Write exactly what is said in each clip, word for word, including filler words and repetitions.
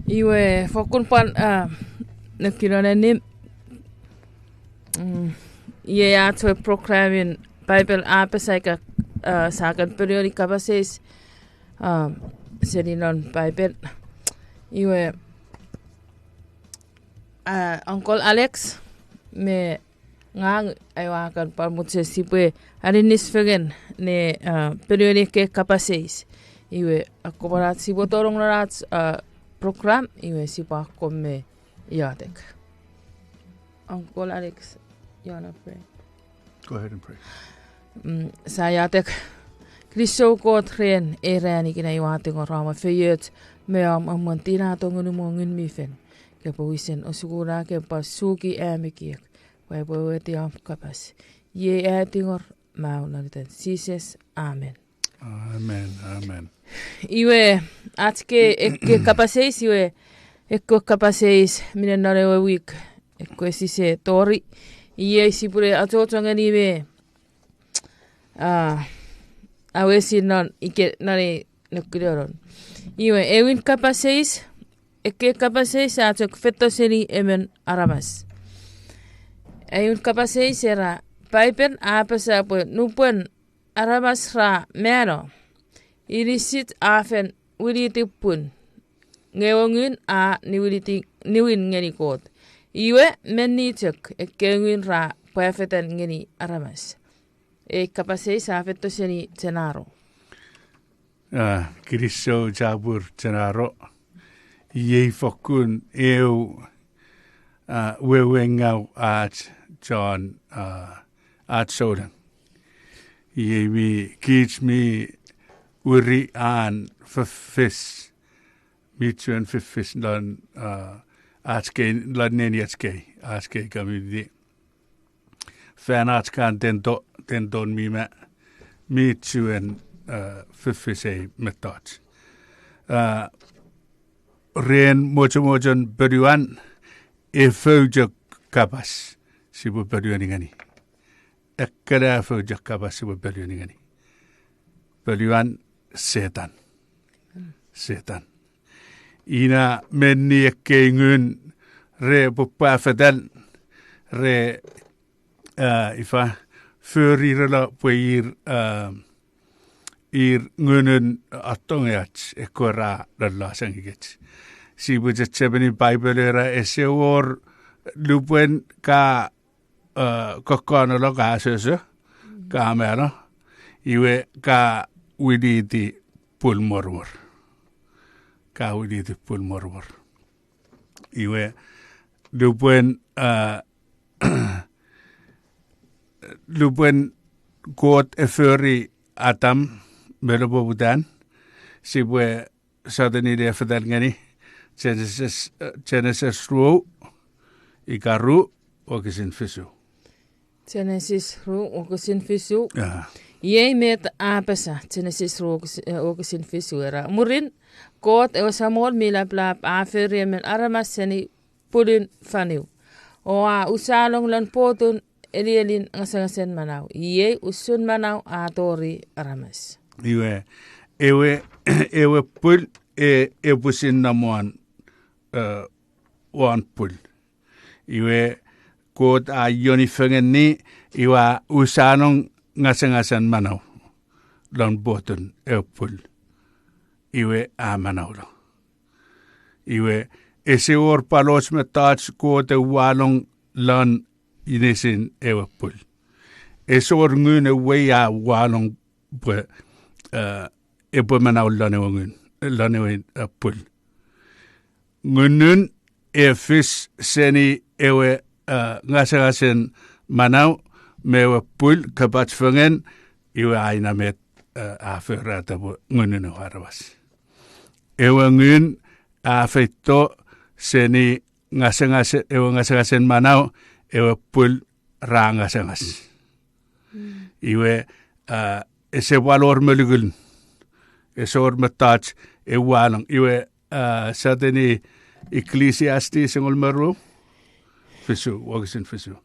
Iwe fokkun pwan, ah, nukino nenim. Mm, iei ach we program in Bible a apasa ika, ah, sa kan ponueni kapas eis, ah, seni non Bible. Iwe, ah, Uncle Alex, me ngang aua kan pwan mochen sipwe aninis fengen ne, ah, ponueni ekkei kapas eis. Iwe, akkomw ach sipwe tonong non ach, ah, program, iwe sipwe akkom me iotek. Uncle Alex, you wanna pray? Go ahead and pray. Mm, sa iotek. Kinisou Kot ren ei ran ikenai ua tingor om feioch me om emwen tinato Ngunum o Ngun mi Fel. Kopwe wisen osukuna, kopwe suki ami ekiek. Pwe epwe weti om kapas. Iei ai tingor me aulanitan Jises. Amen. Amen, amen. Iwe, ach ke, ekkei kapas eis, iwe, ekkewe kapas eis minen non ewe wik, ekkewe sise tori. Iei sipwene achocho ngeni me, ah, awesi non ike, non ei nukinonon. Iwe, ewin kapas eis, ekkei kapas eis a chok feito seni emon aramas. Ewin kapas eis era, Paipen a apasa pwe nupwen aramas ra mano, inisich a fen winiti pun, nge ewe ngun a niwiniti, niwin ngeni Kot. Iwe, menni chok ekkei ngun ra pwafetan ngeni aramas. Ei kapas eis a feito seni Jenaro. Ah, kinisou chapur Jenaro. Iei fokkun eu, ah, wewengaw ach chon, ah, ach souneng. Iei mi kich mi wiri an fiffis, mi chuen fiffis lon, ah, ach kei, lon neni ach kei, ach kei community. Fan ach kan tento, tenton mi ma, mi chuen, ah, fiffis ei mettoch. Ah, ren mochomochon ponuan, efou chok kapas sipwe ponueni ngeni. Ekkena efou chok kapas sipwe ponueni ngeni. Ponuan Setan. Setan. Ina menni ekkei ngun re pwapwafetan, re, ah, ifa, forirelo pwe ir, ah, ir ngunun atongach ekkewe ra lolosangikich. Sipwe chechemeni Paipel era ese wor lupwen ka, ah, kokkonolo ka asoso, ka mano, iwe ka winiti pul mormor. Ka winiti pul mormor. Iwe, lupwen, ah, lupwen Kot e fori Atam me nepoputan, sipwe sotuni ne fetal ngeni Genesis, eh, Genesis ru, ika ru, wokisin fisu. Genesis ru, wokisin fisu. Iei met a apasa, Genesis ru, wokisin fisu era. Mwirin, Kot ewe Samol mi laplap a fori emon aramas seni pulun faniw, o a usanong lon potun elielin ngasangasen manau. Iei usun manau a tori aramas. Iwe, ewe, ewe pul e, e pwisin nom won, eh, won pul. Iwe, Kot a ioni fengeni, iwe a usanong ngasangasen manau lon potun ewe pul. Iwe a manaulo. Iwe, ese wor pwal och mettoch Kot e uwanong lon inisin ewe pul. Ese wor ngun ewei a uwanong pwe, eh, epwe manau lon ewe ngun, lon ewe, eh, pul. Ngunun e fis seni ewe, eh, ngasangasen manau me ewe pul kapach fengen, iwe a ina met, eh, a forata pwe ngunun ewe aramas. Ewe ngun a feito seni ngasangase-, ewe ngasangasen manau, ewe pul ra ngasangas. Iwe, ah, ese pwal wor molukul, ese wor mettoch e uwanong. Iwe, ah, sotuni Ecclesiastes engol me ru, fisu, wokisin fisu.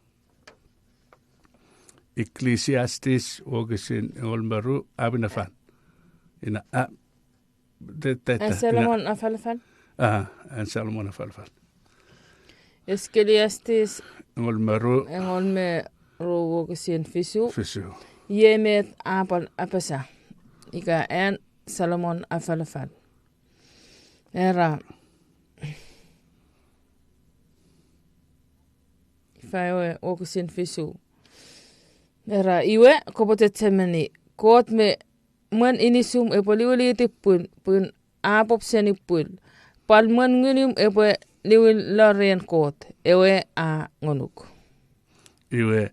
Ecclesiastes wokisin engol me ru, a minafan. Ina, a, te, te, te, ina. Solomon afalafal. A, an Solomon afalafal. Ecclesiastes engol me ru. Engol me ru wokisin fisu. Fisu. Iei met a pwan apasa. Ika an Solomon afalafal. Era, ifa ewe wokisin fisu. Era, iwe, kopwe chechemeni, Kot me mwen inisum epwe liwiniti pwul, pun a pop seni pwul. Pwal mwen ngunum epwe liwin lo ren Kot, ewe a ngonuk. Iwe,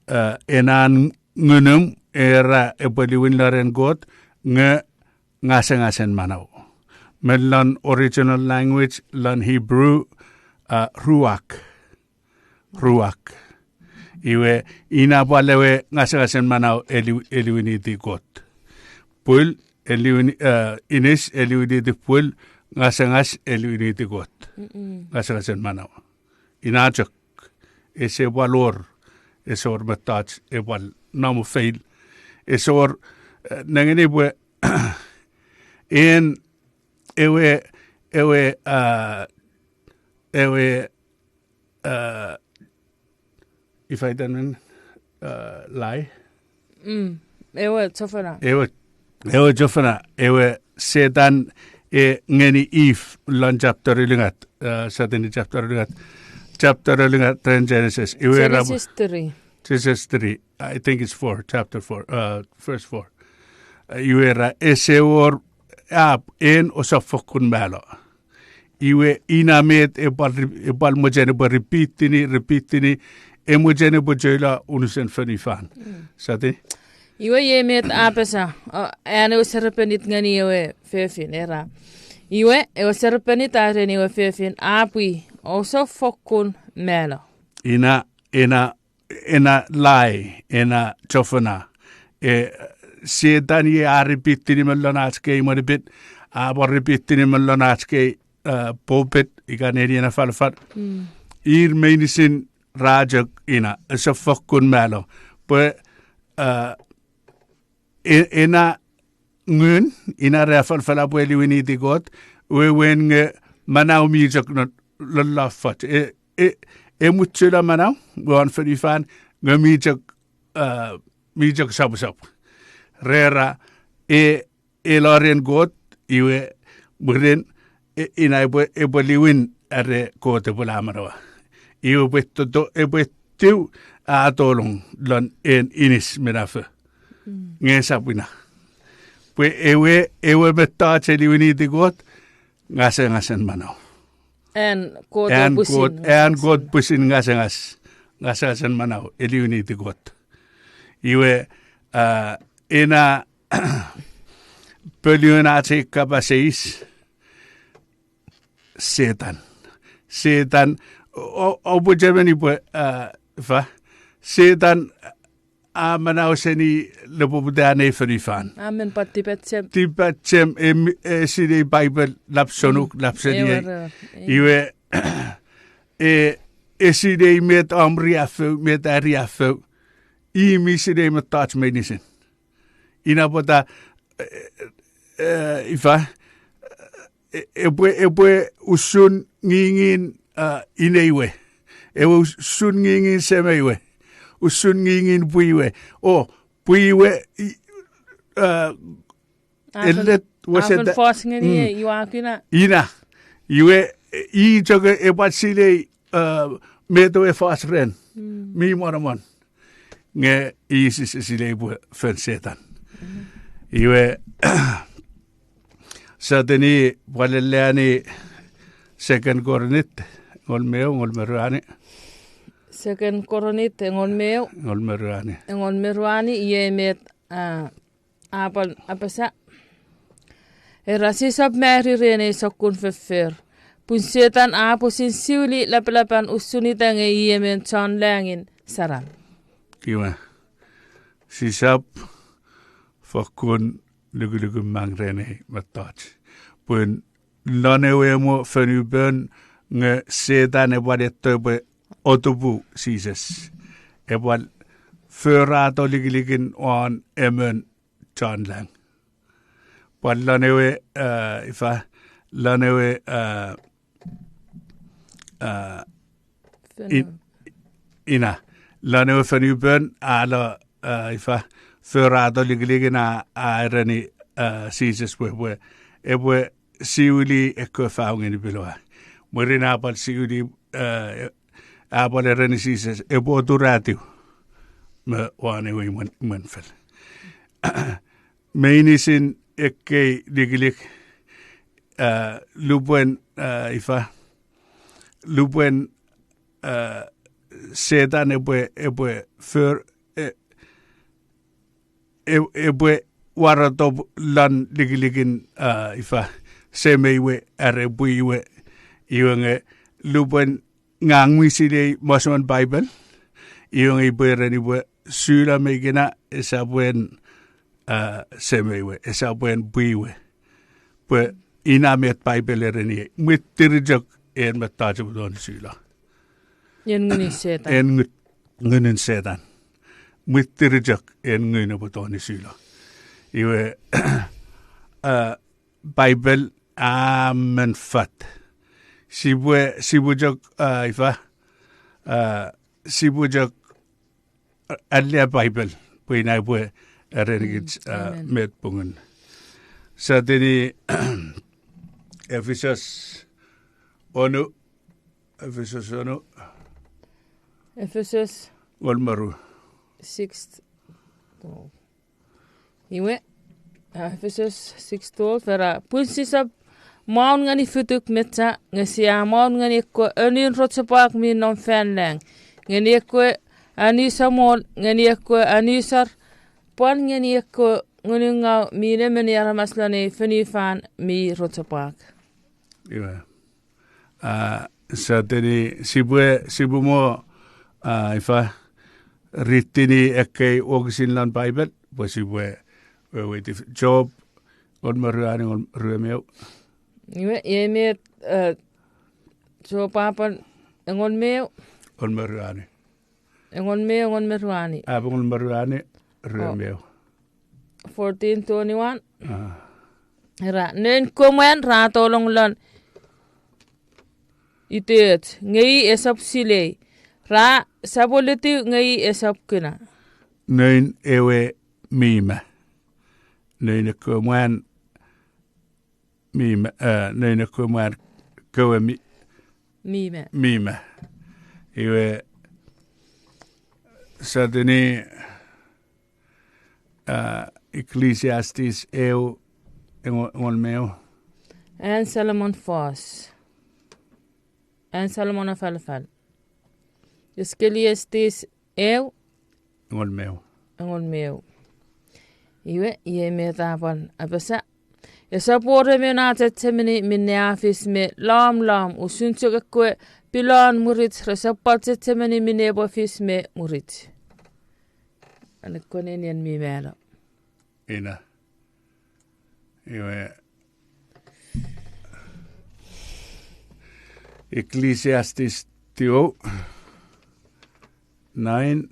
eh, ena ngunum era epwe liwin lo ren Kot, nge ngasengasen manau. Me lon original language, lon Hebrew, eh, ruach. Ruach. Iwe, ina pwal ewe ngasengasen manau eliw-, eliwiniti Kot. Pwul, eliwin-, eh, inis, eliwiniti pwul, ngasengas, eliwiniti Kot. Ngasengasen manau. Ina chok, ese pwal wor, ese wor mettoch, e pwal nom feil, ese wor, eh, nengeni pwe, en ewe, ewe, ah, ewe, ah, ifa itan men, ah, lai? Mm, ewe chofona. Ewe, ewe chofona, ewe Setan e ngeni Eve lon chapter ulungat, ah, Setan chapter ulungat, chapter ulungat ren Genesis. Iwe ra Genesis three. Genesis three. I think it's four, chapter four, uh, verse four. Uh, iwe ra ese wor ap en ousap fokkun malo. Iwe ina met e pwal re-, e pwal mochen epwe repeatini, repeatini, e mochen epwe choula unusen fonufan. Mm. Sati? Iwe iei met a apasa, o, an ewe serepenit ngeni ewe fefin, era. Iwe, ewe serepenit a ereni ewe fefin, a pwi, ousap fokkun malo. Ina, ina ena lai, ena chofona. E, Setan iei a repeatini me lon ach kei mwenipin, a pwan repeatini me lon ach kei, eh, pulpit, ika nenien afalafal. Mm. Ir meinisin ra chok ina, ousap fokkun malo. Pwe, eh, e-, ena ngun, ina ra afalafala pwe eliwiniti Kot, wewen nge manau mi chok no-, lollofoch. E, e, e muchula manau, won fonufan, nge mi chok, eh, mi chok sopwosopw. Rera, e, e lo ren Kot, iwe, mwirin, e, ina epwe, epwe liwin are Kot epwe lamanaua. Iwe epwe toto, epwe tiu a tolong lon en inis minafo. Mm. Nge esap ina. Pwe ewe, ewe mettoch eliwiniti Kot, ngasengasen manau. An Kot, an Kot pwisin ngasengas. Ngasengasen manau, eliwiniti Kot. Iwe, ah, ena, pwal iwe ena ach ei kapas eis, Setan. Setan, o-, o-, oupwe chemeni pwe, ah, ifa, Setan a manau seni lepoputan ei fonufan. A men pwan tipachem. Tipachem, e, e sinei Paipel, lap sonuk, lap seniei. Iwe, e, e sinei met om riaffou, met a riaffou. I mi sinei mettoch meinisin. Ina pwata, e, e, ifa, e, epwe, epwe usun ngingin, a, inei we. Ewe usun ngingin semei we. Usun ngingin pwii we. O, pwii we, i, a, ellet, a fen fos ngeni, iwe a kuna. Ina. Iwe, i chok epwe silei, a, met ewe fos ren. Mm. Mi monomon. Nge Jises e silei pwe fen Setan. Iwe, Setan i pwal alleani Second Korint, engol me eu, engol me ruanu. Second Korint, engol me eu. Engol me ruanu. Engol me ruanu, iei met, a, a pwan apasa. Era sisap mari ren ei sokkun foffor. Pun Setan a pwisin siwili lapalapan usun ita nge i emon chon langin saram. Iwe. Sisap fokkun lukulukun mang ren ei mettoch. Pun lon ewe mo fonupon nge Setan epwal etto pwe otupu Jises. Epwal forato likilikin won emon chon lang. Pwal lon ewe, eh, ifa, lon ewe, uh, uh, in, ina, lon ewe fonupon a lo, uh, ifa, forato likilikin a, a ereni, uh, Jises pwe, pwe, epwe siwili ekkewe fau ngeni Beloa. Mwirin a pwal siwili, uh, a pwal ereni Jises, epwe oturatiw me won ewe imwen, imwen fel. Meinisin ekkei likilik, uh, lupwen, uh, ifa, lupwen, uh, Setan epwe, epwe for, e, e, epwe waroto lon likilikin, uh, ifa, semei we, are pwii we, iwe nge lupwen ngang mi silei mosoen Bible, iwe nge ipwe ereni pwe sula me ikena esapwen, uh, semei we, esapwen pwii we. Pwe ina met Bible ereniei, mwitir chok en mettoch epwe tongeni sula. En ngunun Setan. En ngu-, ngunun Setan. Mwitir chok en ngun epwe tongeni sula. Iwe, uh, Bible a men fat. Sipwe, sipwe chok, uh, ifa, uh, sipwe chok, uh, alea Bible, pwe ina epwe erenikich, uh, met pungun. Sa teni Efesos wonu, Efesos wonu. Efesos. Wol me ru. Six. Iwe, uh, Efesos six twelve, era, pun sisap maun ngeni futuk mecha, nge sia maun ngeni ekkewe anun rochopwak mi nom fan lang, ngeni ekkewe anisamol, ngeni ekkewe anisar, pwan ngeni ekkewe ngunungau mi nemeni aramas lon ei fonufan mi rochopwak. Iwe. Uh, sa teni sipwe, sipwe mo, uh, ifa, ritini ekkei wokisin lon Bible, pwe sipwe weweiti Job, engon me ruanu, engon, rue me eu. Iwe, iei met, uh, Job a pwan engon me eu. Engon me ruanu. Engon me eu, engon me ruanu. A, engon me ruanu, rue me eu. Fourteen twenty-one. Era, noun kewe mwan ra tolong lon itoch, nge i esap silei. Ra sapwolutiw, nge i esap kuna. Noun ewe mi ma. Noun ekkewe mwan mi ma, uh, noun ekkewe mwan kewe mi, mi ma. Mi ma. Iwe, sa teni, uh, Ecclesiastes eu, engo-, engon me eu. An Solomon fos. An Solomon afalafal. Ecclesiastes eu. Engon me eu. Engon me eu. Iwe, iei met a pwan apasa. Esap wor emon a chechemeni minne a fis me lomlom, usun chok ekkewe pilon mwirit resap pwal chechemeni minne epwe fis me mwirit. An ekkewe nenien mi malo. Ina. Iwe, Ecclesiastes two, nine,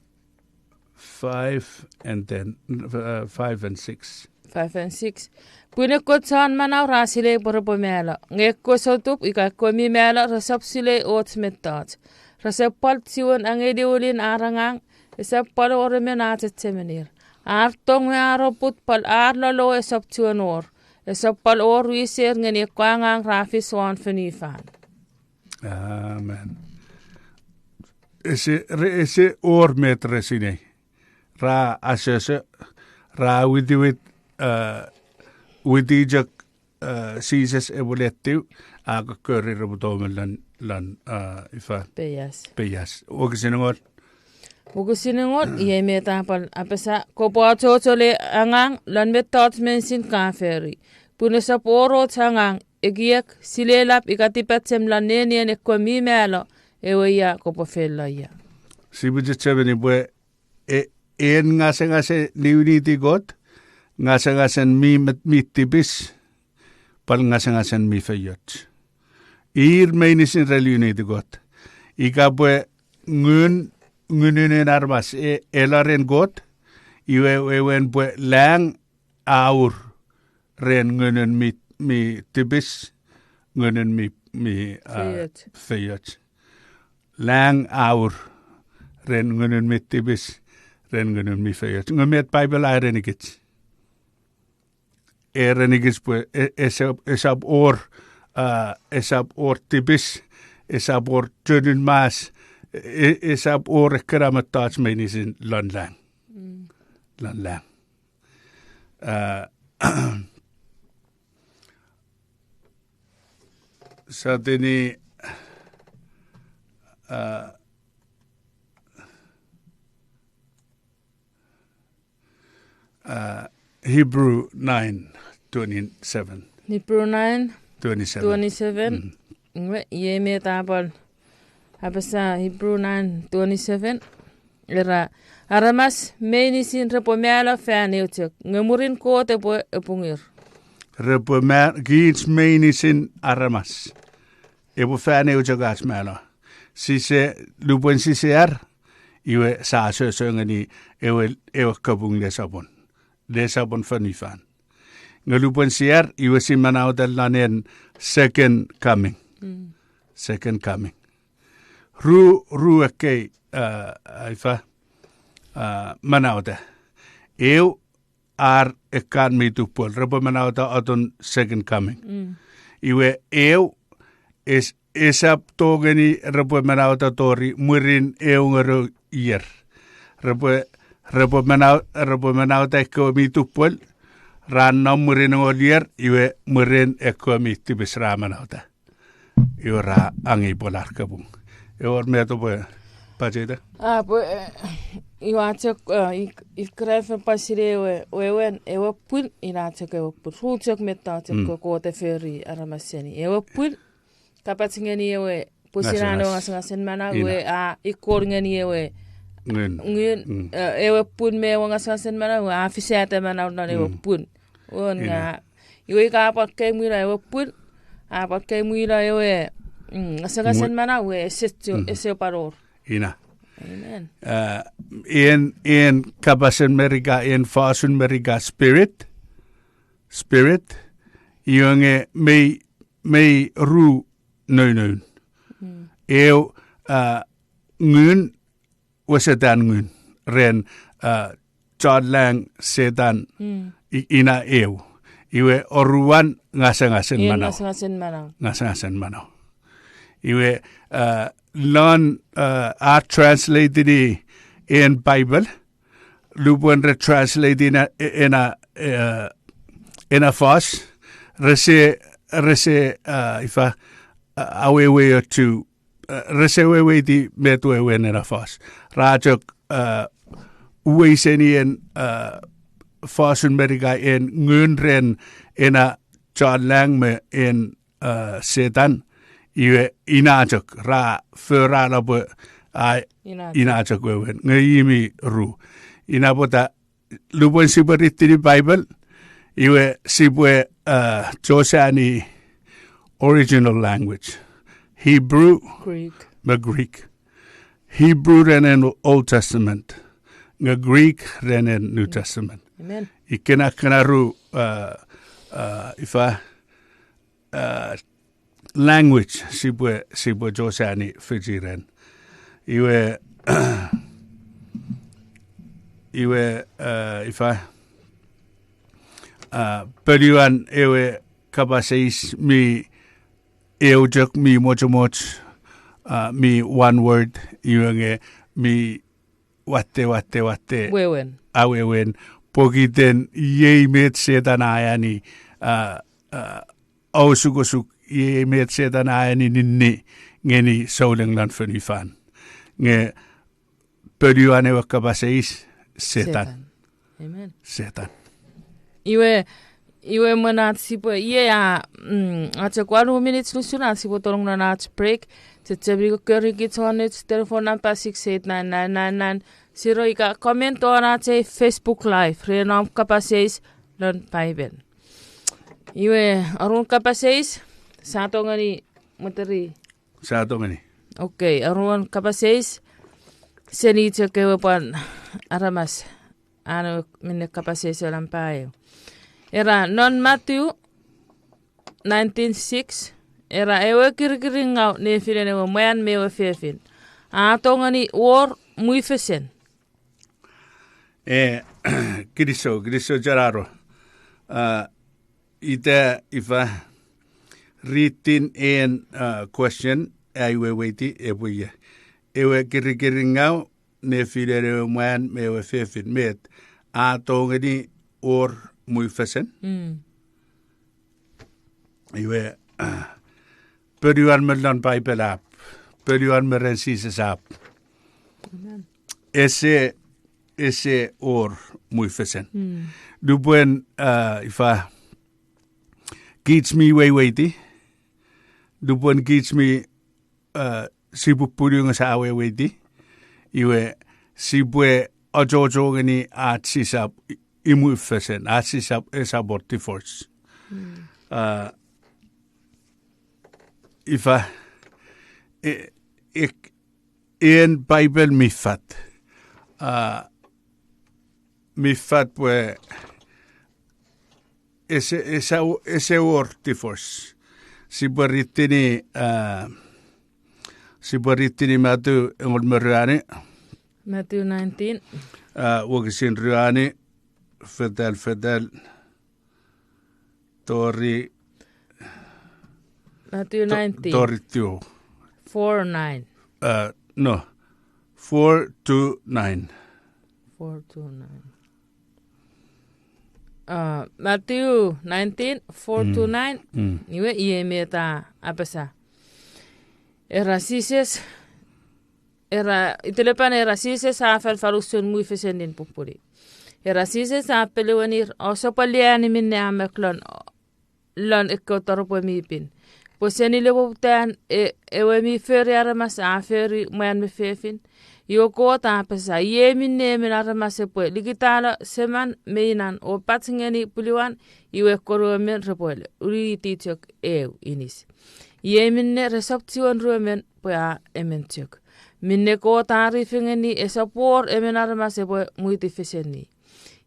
five and ten, uh, five and six. Five and six. Pun ekkewe chon manau ra silei pwe repwe malo, nge ekkewe sotup ika ekkewe mi malo resap silei och mettoch. Resap pwal chiwen angei liwilin ar angang, esap pwal wor emon a chechemenir. Ar tong me ar oput pwal ar lolo esap chiwen wor. Esap pwal wor wiser ngeni ekkewe angang ra fis won fonufan. Amen. Ese, re, ese wor met re sinei. Ra asoso, ra witiwit, uh, witi chok, uh, Jises epwe letiw, a kokkori repwe tou me lon, lon, uh, ifa. Peias. Peias. Wokisin engon. Wokisin engon, iei met a pwal apasa, kopwe achocho le angang lon mettoch meinisin ka fori. Pun esap wor och angang, ekiek, silelap ika tipachem lon nenien ekkewe mi malo, ewe ia kopwe feilo ia. Sipwe chechemeni pwe e, en ngasangasen liwiniti Kot, ngasangasen mi met, mi tipis, pwal ngasangasen mi feioch. Ir meinisin re liwiniti Kot. Ika pwe ngun, ngunun en aramas e, elo ren Kot, iwe wewen pwe lang a ur ren ngunun mi, mi tipis, ngunun mi, mi, a, feioch. Feioch. Lang a ur ren ngunun mi tipis, ren ngunun mi feioch. Nge met Bible a erenikich? Erenikich pwe e-, esap, esap wor, a, esap wor tipis, esap wor chonun mas, e-, esap wor ekkena mettoch meinisin lon lang. Mm. Lon lang. A, sotuni, a, a, Hebrew nine twenty-seven. Hebrew nine twenty-seven. Twenty-seven. Mm. Nge, iei met a pwan apasa Hebrew nine twenty-seven. Era, aramas meinisin repwe mano fan eu chok, nge mwirin Kot epwe, epwe ngur. Repwe ma-, kich meinisin aramas. Epwe fan eu chok ach mano. Sise, lupwen sise ar, iwe sa asoso ngeni ewe, ewe kapung nesopun. Nesopun fonufan. Nge lupwen si ar, iwe si manauta lon ewe second coming. Mm. Second coming. Ru, ru ekkei, a, ifa, a, manauta. Eu ar ekkan mi tupwol, repwe manauta atun second coming. Mm. Iwe eu, es-, esap tongeni repwe manauta tori mwirin eu ngerou ier. Repwe, repwe manau-, repwe manauta ekkewe mi tupwol, ra nom mwirin engol ier, iwe mwirin ekkewe mi tipis ra manauta. Iwe ra angei pwe lar kapung. Ewor met oupwe pacheta? A, pwe, e, iwa chok, e, ik-, ikrefo pasine ewe, wewen, ewe pwin, ina chok ewe pwin. Ru chok mettoch chok, mm, ko Kot e fori aramas seni. Ewe pwin, kapach ngeni ewe, pwisin a no ngasangasen manau, ngasangasen manau, iwe a ikor ngeni ewe ngun. Ngun, mm, e, ewe pwin me ewe ngasangasen manau, iwe a fisata manau non ewe, mm, pwin. Won, ina, nga, iwe ika a pwan kei mwino ewe pwin, a pwan kei mwino ewe, mm, ngasangasen manau, iwe ese, mm, ese pwan wor. Ina. Amen. A, en, en kapasen Merika, en fosun Merika spirit, spirit, iwe nge mei, mei ru nounoun. Mm. Eu, a, ngun, wesetan ngun, ren, a, chon lang Setan, mm, i-, ina eu. Iwe oruan ngasangasen manau. Ngasangasen manau. Ngasangasen manau. Iwe, a, lon, a, a translate-ini en Bible, lupwen re translate ina, e-, ena, e, ena fos, rese, rese, a, ifa, a, awewe ochu, a, rese weweiti met wewen ena fos. Ra chok, a, uwei seni en, a, fosun Merika en ngun ren ena chon lang me en, a, Setan, iwe ina chok, ra foralo pwe, a, ina chok, ina chok wewen, nge i mi ru. Ina pwata lupwen sipwe ritini Bible, iwe sipwe, a, chosani original language. Hebrew, Greek, me Greek. Hebrew ren en Old Testament, nge Greek ren en New, mm, Testament. Amen. Ikkena, kena ru, a, a, ifa, a, language sipwe, sipwe chosani fichi ren. Iwe, iwe, a, ifa, a, poluan ewe kapas eis mi eu chok mi mochomoch, a, mi one word, iwe nge mi watte, watte, watte. Wewen. Awewen, pokiten iei met Setan a ani, a, a, osukosuk, iei met Setan a ani ninni ngeni souleng lon fonufan. Nge poluan ewe kapas eis, Setan. Setan. Amen. Setan. Iwe, iwe mwen ach sipwe, iei a, mm, ach chok wanu minutes nusun ach sipwe tonong non ach break. Chechemeni kokkorikich won ach telephone number six eight nine nine nine nine zero ika comment won ach ei Facebook Live ren om kapas eis lon Paipen. Iwe, arun kapas eis, sa tongeni mweteri. Sa tongeni. Okay, arun kapas eis, seni chok ewe pwan aramas, ano minne kapas eis ewe nampa eu. Era non Matthew nineteen six, Era ewe kirikiringau nefinen ewe mwan me ewe fefin a tongeni wor mwichefen. E, kinisou, kinisou chon aro. A, ita ifa, ritin en, a, question, ai weweiti, epwe ie. Ewe kirikiringau nefinen ewe mwan me ewe fefin, met a tongeni wor mwichefen. Mm. Iwe, ponuan me lon Bible ap, ponuan me ren Jises ap. Amen. Ese, ese wor mwichefen. Mm. Lupwen, a, ifa, kich mi weweiti, lupwen kich mi, a, sipwe pupunu nge sa weweiti, iwe sipwe achocho ngeni ach sisap i-, imwichefen, ach sisap esap wor divorce. Mm. A, ifa, e, ek-, en Bible mi fat. A, mi fat pwe ese, ese, ese wor divorce. Sipwe ritini, a, sipwe ritini Matu engon me ruanu. Matthew nineteen. A, wokisin ruanu, fetal, fetal, tori, Matthew to-, nineteen. Tori two. Four nine. A, no. Four to nine. Four to nine. A, Matthew nineteen, four to nine. Mm. Iwe iei met a apasa. Era Jises, era itelepan era Jises a afalafal usun mwichefen nin pupunu. Era Jises a peluenir, ousap aliani minne a mak lon lon ekkewe toropwe mi pin. Pwe seni lepoputan e-, ewe mi fori aramas a fori mwan me fefin. Iwe Kot a apasa, iei minne emon aramas epwe likitalo seman me inan o pach ngeni pwuluan, iwe ekkewe ruemon repwe unuiti chok eu inis. Iei minne resap chiwen ruemon pwe a emon chok. Minne Kot a rifengeni esap wor emon aramas epwe mwiti feseni.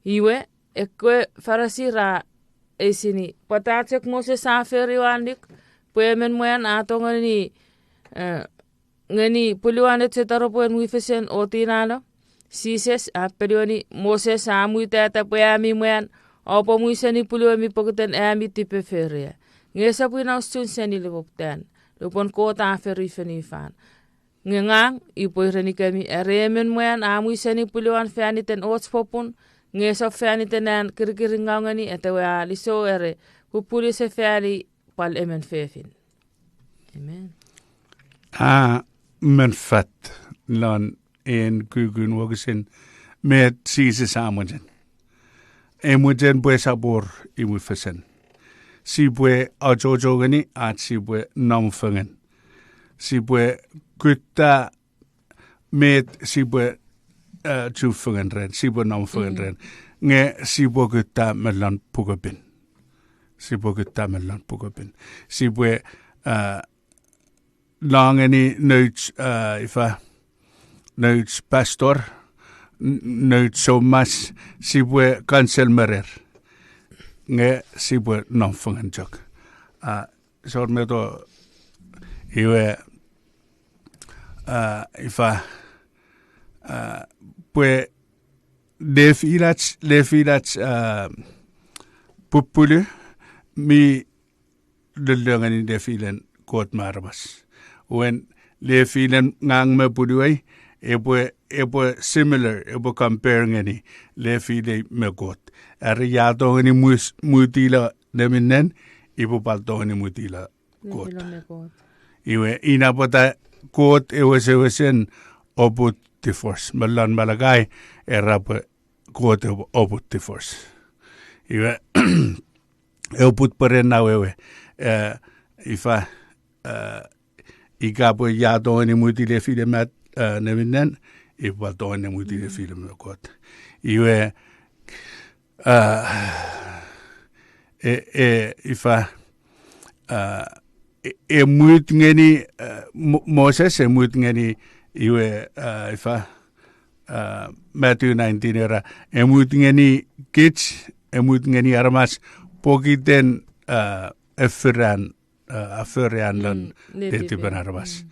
Iwe, ekkewe Farisi ra eisini, pwata chok Moses a fori ewe annuk, pwe emon mwan a tongeni, e, ngeni pwuluan echo taropwen mwichefen o tinano? Jises a pelueni, Moses a mutata pwe ami mwan oupwe mwiseni pwuluemi pokiten ami tipeferia. Nge esap ina usun seni lepoputan, lupwen Kot a fori fonufan. Nge ngang upwe erenikemi, are emon mwan a mwiseni pwuluan fan iten och popun, nge esap fan iten an kirikiringau ngeni, atewe a lisou are pupunu sefani pwal emon fefin. Amen. A men fat lon en kukun wokisin met Jises a mochen. E mochen pwe esap wor imwifesen. Sipwe achocho ngeni ach sipwe nom fengen. Sipwe kutta met sipwe, e, chu fengen ren, sipwe nom fengen ren. Nge sipwe kutta me lon pukepin. Sipwe kutta me lon pukepin. Sipwe, e, no ngeni nouch, e, ifa, nouch pastor, n-, nouch soumas, sipwe counsel me rer. Nge sipwe nom fengen chok. A, sor meto iwe, a, ifa, a, pwe lefilach, lefilach, a, pupulu mi lulongeni lefilen Kot me aramas. Wen lefilen ngang me punuei, epwe, epwe similar, epwe compare ngeni lefilei me Kot. Are ia tongeni mus-, mutila neminnen, ipwe pwal tongeni mutila Kot. Iwe, ina pwata Kot e wesewesen oput divorce. Me lon Malakai, era pwe Kot e oput divorce. Iwe, e oput pwe ren na wewe. E, ifa, e, ika pwe ia tongeni mutile file mat, e, neminnen, ipwe tongeni mutile file me Kot. Iwe, a, e, e, ifa, a, e, e mut ngeni, a, Mo-, Moses, e mut ngeni iwe, a, ifa, a, Matthew nineteen era, e mut ngeni kich, e mut ngeni aramas, pokiten, a, efferan a fori an lon netipen aramas.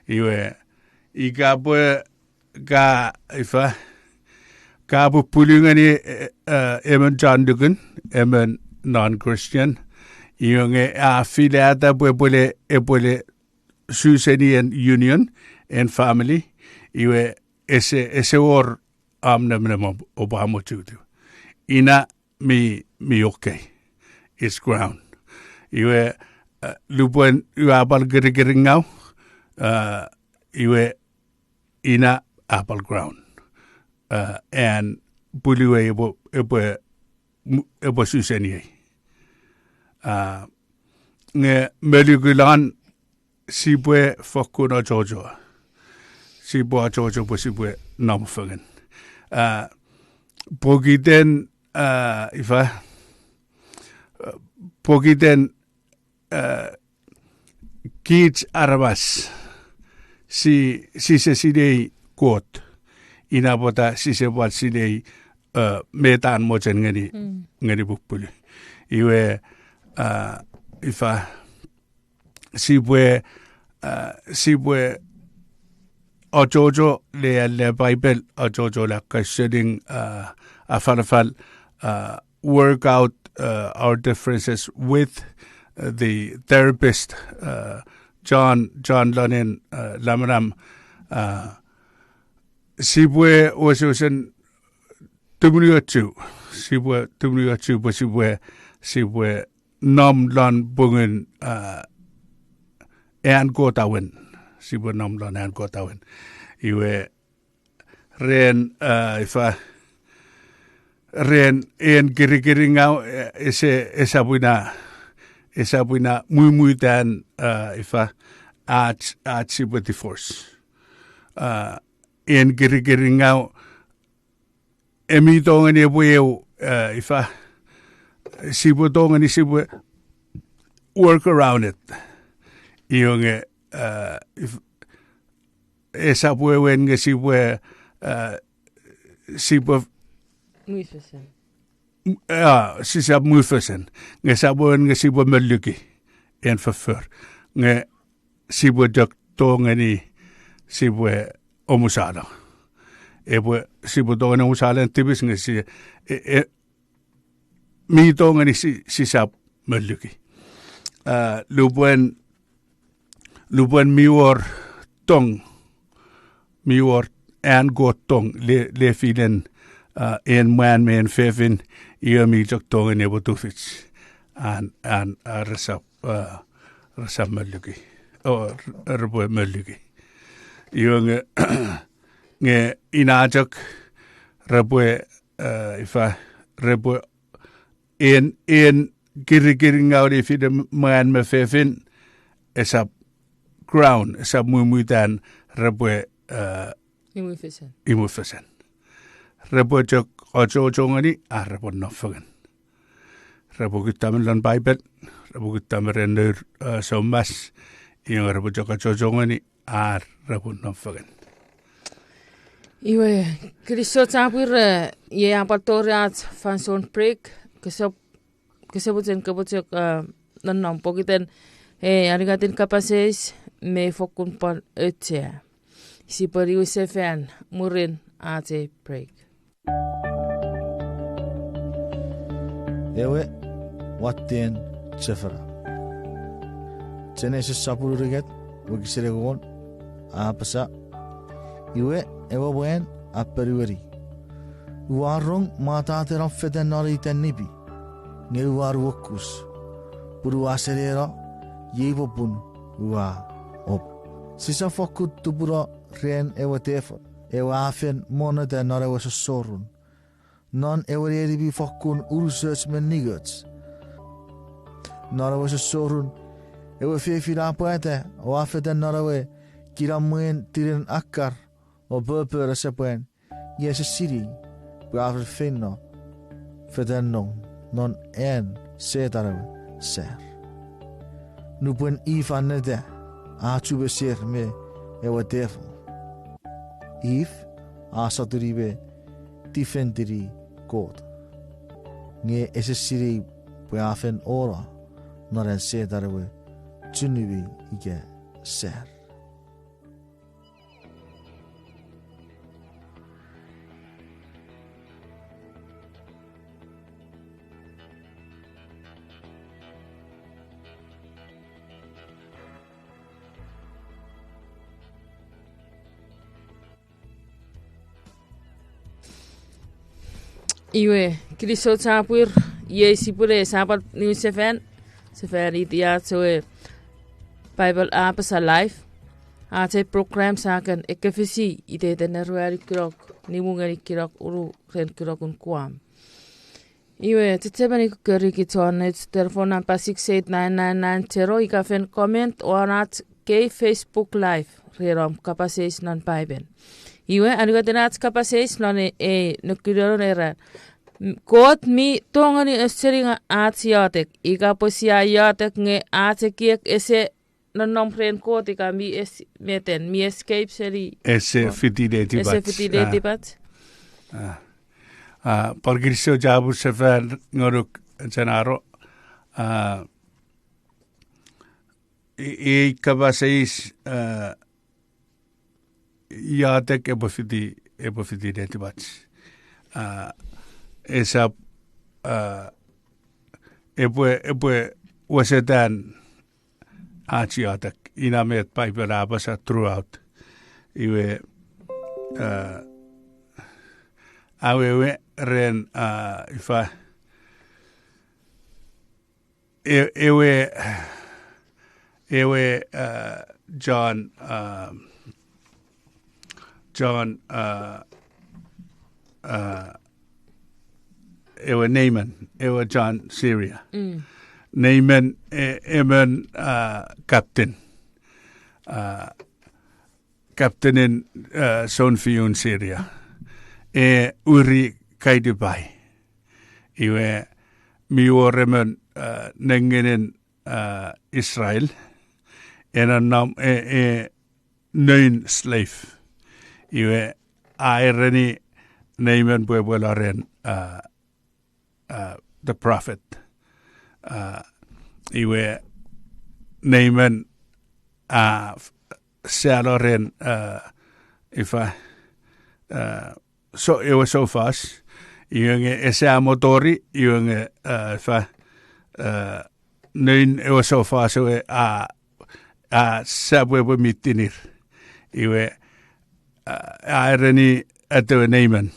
Iwe, ika pwe ka, ifa, ka pupulu ngeni emon chon nukun, emon non-Christian, iwe nge a filata pwe epwele, epwele su seni en union, en family, iwe ese, ese wor om nemenem oupwe amochutu. Ina mi, mi okay. It's ground. Iwe, lupwen ua pwal kirikiringau, iwe ina a pwal ground. An pupulu ei epwe, epwe, epwe su seniei. Nge me lukulon sipwe fokkun achocho. Sipwe achocho pwe sipwe nom fengen. Pokiten, ifa, pokiten kich aramas, si, sise sinei Kot, ina pwata sise pwal sinei met an mochen ngeni, ngeni pupulu. Iwe, ifa, sipwe, sipwe achocho le, le Bible, achocho le ausening, afalafal, work out our differences with the therapist, chon, chon lonen lamanam, sipwe wesewesen tumunuochu, sipwe tumunuochu pwe sipwe, sipwe nom lon pungun an Kot awen, sipwe nom lon an Kot awen. Iwe ren, ifa, ren en kirikiringau, ese, esap ina, esap ina mumutan, ifa, ach, ach sipwe divorce. En kirikiringau, e mi tongeni epwe eu, ifa, sipwe tongeni sipwe work around it. Iwe nge, esap wewen nge sipwe, sipwe, sisap mufesen. Nge esap wewen nge sipwe melluki en foffor. Nge sipwe chok tongeni sipwe omusalo. Epwe sipwe tongeni omusalo en tipis nge si, mi tongeni si, sisap melluki. Lupwen, lupwen mi wor tong, mi wor an Kot tong le, lefilen en mwan me en fefin, iwe mi chok tongeni epwe tufich an, an, resap, resap melluki, o, repwe melluki. Iwe nge, nge ina chok repwe, ifa, repwe en, en kirikiringau lefilen mwan me fefin, esap ground, esap mumutan repwe imufesen. Repwe chok achocho ngeni ar repwe nom fengen. Repwe kutta me lon Bible, repwe kutta me ren nour soumas, iwe repwe chok achocho ngeni ar repwe nom fengen. Iwe, kinisou chapur, iei a pwal tori ach fansoun break, kese, kese mochen kopwe chok nonnom pokiten e aningatin kapas eis me fokkun pwal auchea. Sipwe niwinsefan mwirin ach ei break. Ewe watten chofona. Genesis sopun unungat, wokisin engon, a apasa, iwe, ewe mwan a ponueni, ua rong mwattaten om fetan non ei tanipi, nge ua nuokus, pun ua seneno, iei popun ua op. Sisap fokkun tupuno ren ewe tefin, ewe a fen monneta non ewe sossorun, non ewe neni mi fokkun unusoch me ningoch. Non ewe sossorun, ewe fefin a pwata o a fetan non ewe kinamwen tinen akkar o popon asepwan, nge ese sinei pwe a fen feino fetan non, non an Setan ewe sar. Nupwen If a neta, a chumeser me ewe tefin. If a sotuni me tifentini Kot, nge ese sinei pwe a fen ono non an Setan ewe chunumi ika sar. Iwe, kilisou chapur, iei sipwene Sapat niwin sefan, sefan iti ach ewe Bible apasa live, ach ei program sia kan ekefisi iteiten ruanu kilok, nimu ngeni kilok unu ren kilokun kuam. Iwe, chechemeni kori kich won ach telephone number six eight nine nine nine zero, ika fen comment won ach kei Facebook Live, ren om kapas eis non Paipen. Iwe, anukaten ach kapas eis non e, e, nokinonon era. M-, Kot mi tongeni ausening ach iotek, ika pwe sia iotek nge ach ekiek ese nonnom ren Kot ika mi es-, meten, mi escape seni Kot. Ese fiti netipach. Ese fiti netipach. Ah. Ah, pwan kilisou chapur sefan ngonuk Jenaro. Ah, i-, ei kapas eis, ah, iotek epwe fiti, epwe fiti netipach. Ah, esap, ah, epwe, epwe wesetan ach iotek. Ina met Paipen a apasa throughout. Iwe, ah, awewe ren, ah, ifa, e-, ewe, ewe, ah, John, ah, John, ah, ah, ewe Naaman, ewe chon Syria. Naaman, e-, emon, ah, captain. Ah, captainin, ah, sounfiun Syria. E uri kaitipai. Iwe mi wor emon, ah, nenginin, ah, Israel. E nonnom, e, e, noun slave. Iwe a ereni Naaman pwe epwe lo ren, ah, ah, the prophet. Ah, iwe Naaman, ah, f-, salo ren, ah, ifa, ah, so, ewe soufos, iwe nge ese amwo tori, iwe nge, ah, ifa, ah, noun ewe soufos ewe a, a, sap epwe mitinir. Iwe, a, a ereni atewe Naaman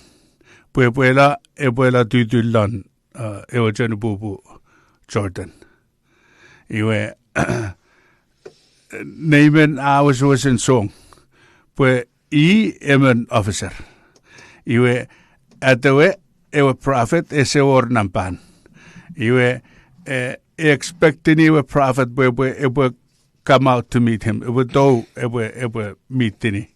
pwe epwe lo, epwe lo tutu lon, ah, ewe chanpupu Jordan. Iwe, Naaman a wesewesen song pwe i emon officer. Iwe, atewe ewe prophet ese wor nampan. Iwe, e, expectini ewe prophet pwe, pwe epwe come out to meet him. Epwe tou, epwe, epwe mitini.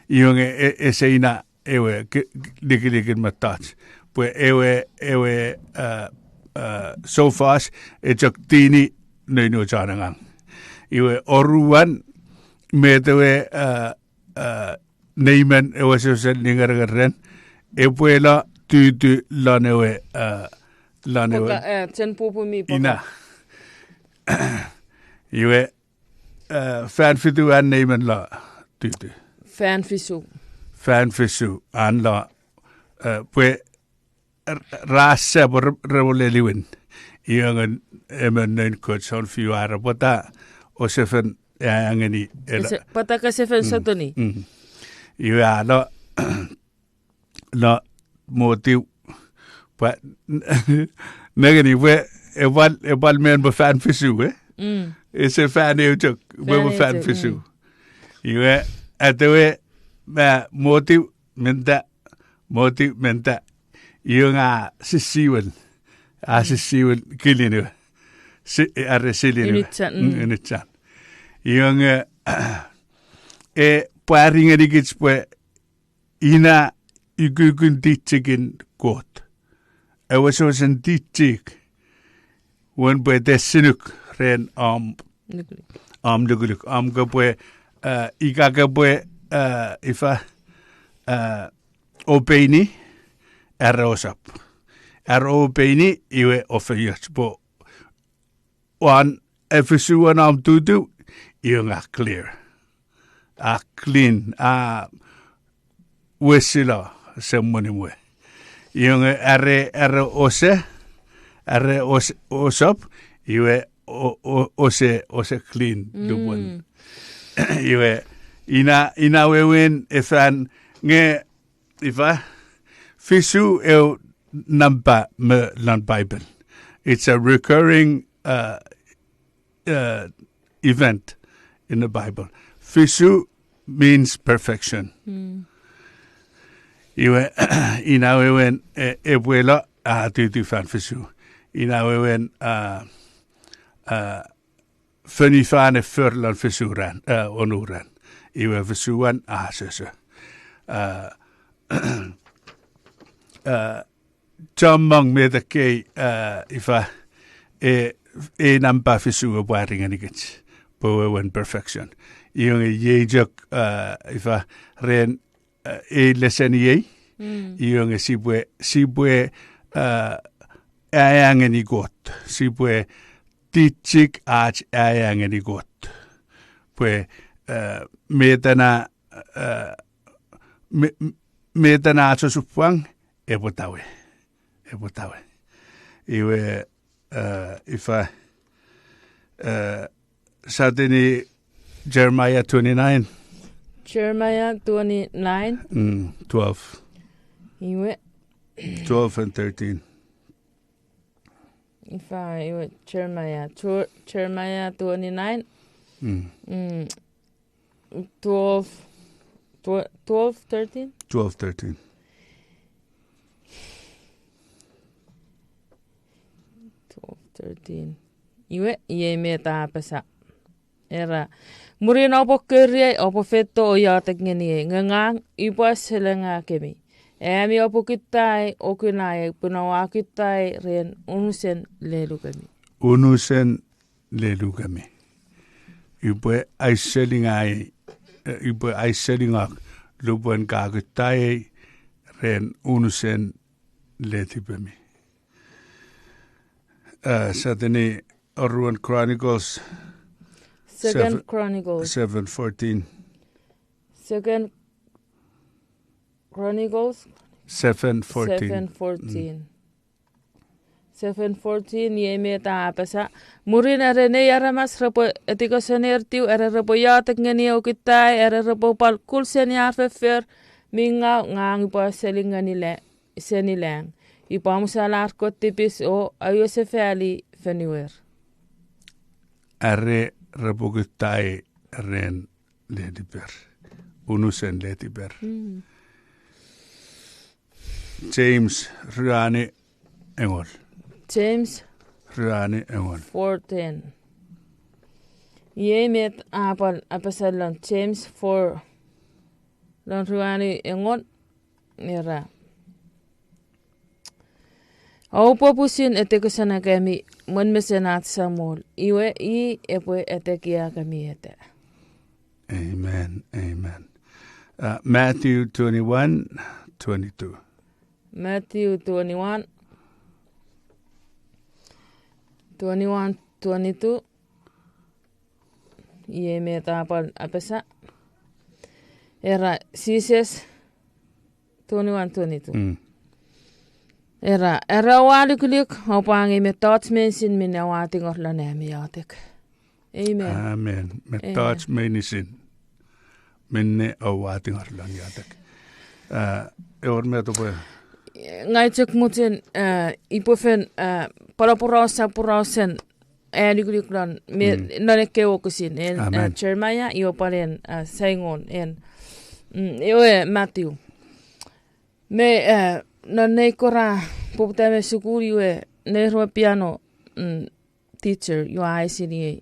Iwe nge, e, ese ina ewe k-, k-, likilikin mettoch. Pwe ewe, ewe, ah, ah, soufos, e chok tini noun ewe chon angang. Iwe oruan, met ewe, ah, ah, Naaman ewe wesewesen ningerengeren, epwe lo tutu lon ewe, ah, lon ewe. Pwata, eh, chanpupu mi pwata. Ina. Iwe, eh, fan fitu an Naaman lo tutu. Fan fisu. Fan fisu an lo, eh, pwe r-, ra sap re-, repwe leliwin. Iwe nge emon noun Kot sounfiu a era pwata ouse fen aea ngeni ela. Pwata kese fen sotuni. Iwe a lo, lo motiw, pwa, nengeni pwe epwal, epwal men pwe fan fisu, eh? Ese fan eu chok, pwe pwe fan fisu. Iwe, atewe, ma, motiw, menta, motiw, menta. Iwe nge a sisiwel, a sisiwel kilin ewe. Si-, are silin ewe. Inichan. Inichan. Iwe nge, e pwari ngenikich pwe ina ukukun tichikin Kot. Ewe wesewesen tichik. Wen pwe te sinuk ren om, om lukuluk. Om kopwe, eh, ika kopwe, eh, ifa, eh, obeini, are ousap. Are obeini, iwe ofeioch pwe won e fisu won om tutu, iwe nge a clear. A clean, a wesilo, semwenin we. Iwe nge are, are ose, are os-, osop, iwe o-, o-, ose, ose clean lupwen. Iwe ina, ina wewen efan nge ifa, fisu eu nampa me lon Bible. It's a recurring, uh, uh, event in the Bible. Fisu means perfection. Iwe, ina wewen, e, epwelo, a tutu fan fisu. Ina wewen, a, a, fonufan e for lon fisu ran, a, onu ran. Iwe fisu wan, a, sese. A, a, chommong met ekkei, a, ifa, e, e nampa fisu epwe pwari ngenikich. Pwe wewen perfection. Iwe nge iei chok, a, ifa, ren, a, ei lesen iei. Iwe nge sipwe, sipwe, a, aea ngeni Kot. Sipwe tichik ach aea ngeni Kot. Pwe, a, met ena, a, me-, m-, met ena ach osupwang, epwe tawe. Epwe tawe. Iwe, a, ifa, a, sateni Jeremiah twenty-nine. Jeremiah twenty-nine. Mm, twelve. Iwe. Twelve and thirteen. Ifa, iwe Jeremiah, Jer-, Jeremiah twenty-nine. Mm. Mm, twelve, tw-, twelve, thirteen? Twelve, thirteen. Twelve, thirteen. Iwe, iei met a apasa. Era, mwirin oupwe koriei, oupwe feito o iotek ngeniei, nge ngang upwe selengakemi. Ami oupwe kutta ai o kuna ei, pun oua kutta ei ren unusen lelukemi. Unusen lelukemi. Upwe aiselingai, e, upwe aiselingok lupwen ka kutta ei ren unusen letipemi. A, sateni Oruen Chronicles, Second Chronicles. Seven fourteen. Second Chronicles seven fourteen. Seven fourteen. Seven fourteen, iei met a apasa. Mwirin are nei aramas repwe etikosoner tiw, are repwe iotek ngeni o kutta ei, are repwe pwal kul seni ar foffor mi ngaw, ngang upwe seli ngeni le-, seni lang. Upwe amusala ar kot tipis o aiosefaili fonuer. Are repwe kutta ei ren letiper. Unusen letiper. Mm. James ruanu engol. James ruanu engol. Four ten. Iei met a pwal apasa lon James four. Lon ruanu engol. Era. Oupwe pusin etekisonakemi mwen mesen ach Samol, iwe i epwe etekiakemi eta. Amen, amen. Uh, Matthew twenty-one, twenty-two. Matthew twenty-one, twenty-one, twenty-two. Iei met a pwal apasa. Era Jises, twenty-one, twenty-two. Mm. Era, era oua lukuluk, oupwe angei mettoch meinisin minne oua tingor lon ami iotek. Amen. Amen. Mettoch meinisin minne oua tingor lon iotek. Uh, ewer met oupwe. Ngang chok mochen, uh, upwe fen, uh, pwal aporausa porausen, uh, lukuluk lon, me, mm, non ekkei wokisin, en, uh, amen, Jeremiah, iwe pwal en, uh, saingon, en, mm, iwe Matthew. Me, uh, non nei kora poputa me sukun iwe, nei ruwe piano, mm, teacher, iwe a eisiniei.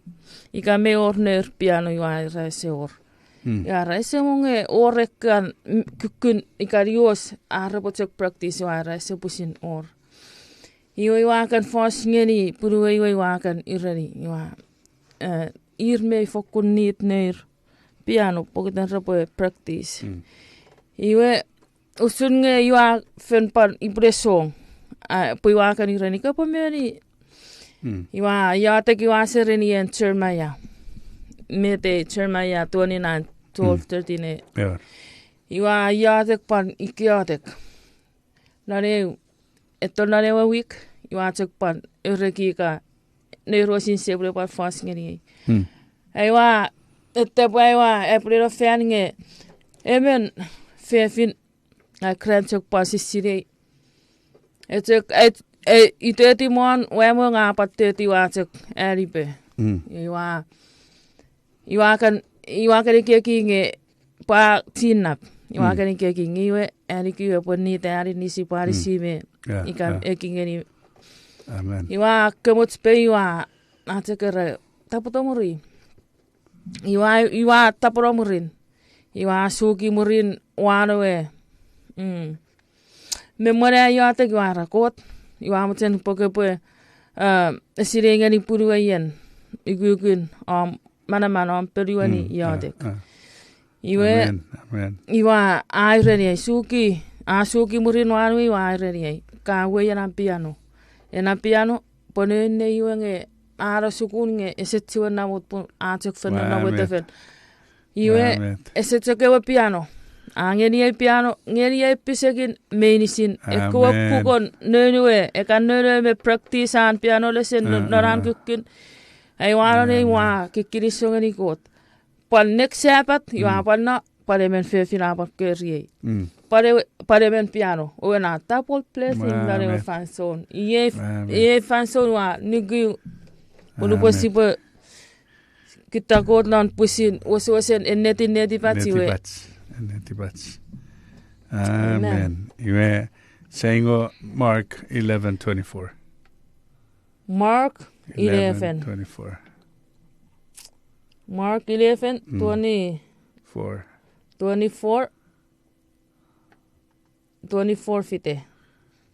Ika mi wor nour piano iwe a era ese wor. Mm. Iwe a era ese mo nge wor ekkan, mm, kukkun ika lios ar repwe chok practice iwe a era ese pwisin wor. Iwe iwe a kan fos ngeni, punuwei iwe iwe a kan ureni, iwe, eh, ir mi fokkun need nour piano, pokiten repwe practice. Mm. Iwe, usun nge iwe a fen pwan ipwele song. A, pwe iwe a kan ureni, kopwe meni, Iwe ua iotek, iwe ua serin ien Jeremiah. Met ei Jeremiah twenty-nine, twelve, thirteen e. Iwe ua iotek pwan ikiotek. Non eu, eto non ewe wik, iwe ua chok pwan ereki ika neir wosin sipwe pwan fos ngeniei. Iwe ua, ete pwe iwe ua epwene no fan nge emon fefin, a, kran chok pwan sisinei. E chok, e, e, iteti mon wemo nge a pwan teti ua chok anipe. Iwe ua, iwe ua kan, iwe ua kan ekieki nge pwa chinnap. Iwe ua kan ekieki nge iwe, ani kiwe pwe nit ani nisi pwan isi me ika eki ngeni. Iwe ua komoch pei iwe ua chok era, tapweto mwiri. Iwe ua, iwe ua tapweno mwirin. Iwe ua suki mwirin won ewe, me mwen ai iotek iwe ua era Kot, iwe ua mochen pwe kopwe, a, esinei ngeni punuei ien ukukun om manaman om ponueni iotek. Iwe, iwe a ereniei suki, a suki mwirin won ewe, iwe a ereniei, ka uwei ena piano. Ena piano, pwe noun nei iwe nge a no sukun nge ese chiwen namot pun a chok fen nonnom wetefel. Iwe, ese chok ewe piano. A ngeniei piano, ngeniei pisekin meinisin, ekkewe pukon noun we, e kan nounou me practice an piano lesson non an kukkun. Ai ua no nei ua kikkiniso ngeni Kot. Pwan next Sabbath, iwe a pwan no, pwan emon fefin a pwan koriei. Pwan ewe, pwan emon piano, ewe na double blessing non ewe fansoun. Iei, iei fansoun ua nuku, pwe nupwen sipwe kutta Kot non pwisin wesewesen ennetin netipach iwe. Netipach. Amen. Iwe, saingo Mark eleven twenty-four. Mark eleven. Mark eleven, twenty, twenty-four, twenty-four fite.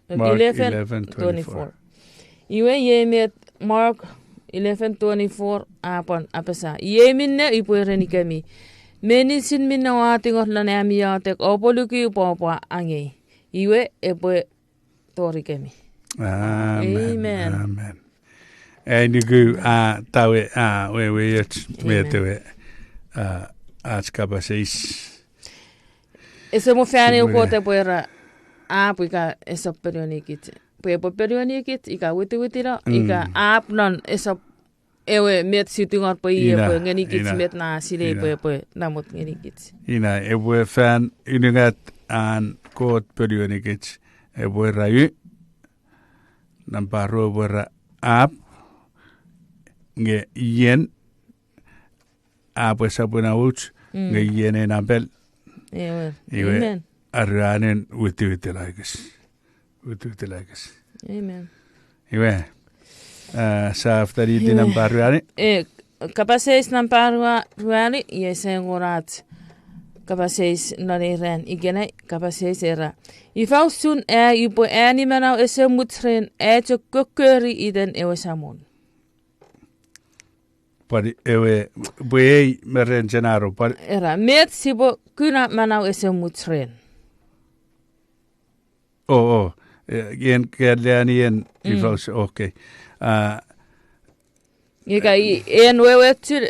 Eleven twenty-four. Iwe iei met Mark eleven twenty-four a pwan apasa. Iei minne upwe erenikemi, meinisin minne oua tingor non ami iotek, oupwe luku pwe oupwe angei. Iwe epwe torikemi. Amen. Ai nuku a tawe a weweoch met ewe, a, ach kapas eis. Ese mo fan eu Kot epwe era apw ika esap ponuenikich. Pwe epwe ponuenikich ika witiwitino ika apw non esap ewe met si tungor pwe i epwe ngenikich met na sinei pwe epwe namot ngenikich. Ina epwe fan unungat an Kot ponuenikich, epwe era u, nampa ru epwe era apw, nge ien, apw esap ina uch, nge ien ei napel. Iwe, aruanen witiwiti lakis. Witiwiti lakis. Iwe, a, sa after iti nampa ruanu. E, kapas eis nampa rua-, ruanu, iei saingon ach kapas eis non ei ran ikenai, kapas eis era, ifa usun ai upwe ani manau esemuch ren ai chok kokkori iten ewe Samon. Pwan ewe, pwe ei me ren chen aro, pwan era, met sipwe kuna manau esemuch ren? O, o, ien ke alleani en ifa usun, okay. A, ika i, en wewe chun,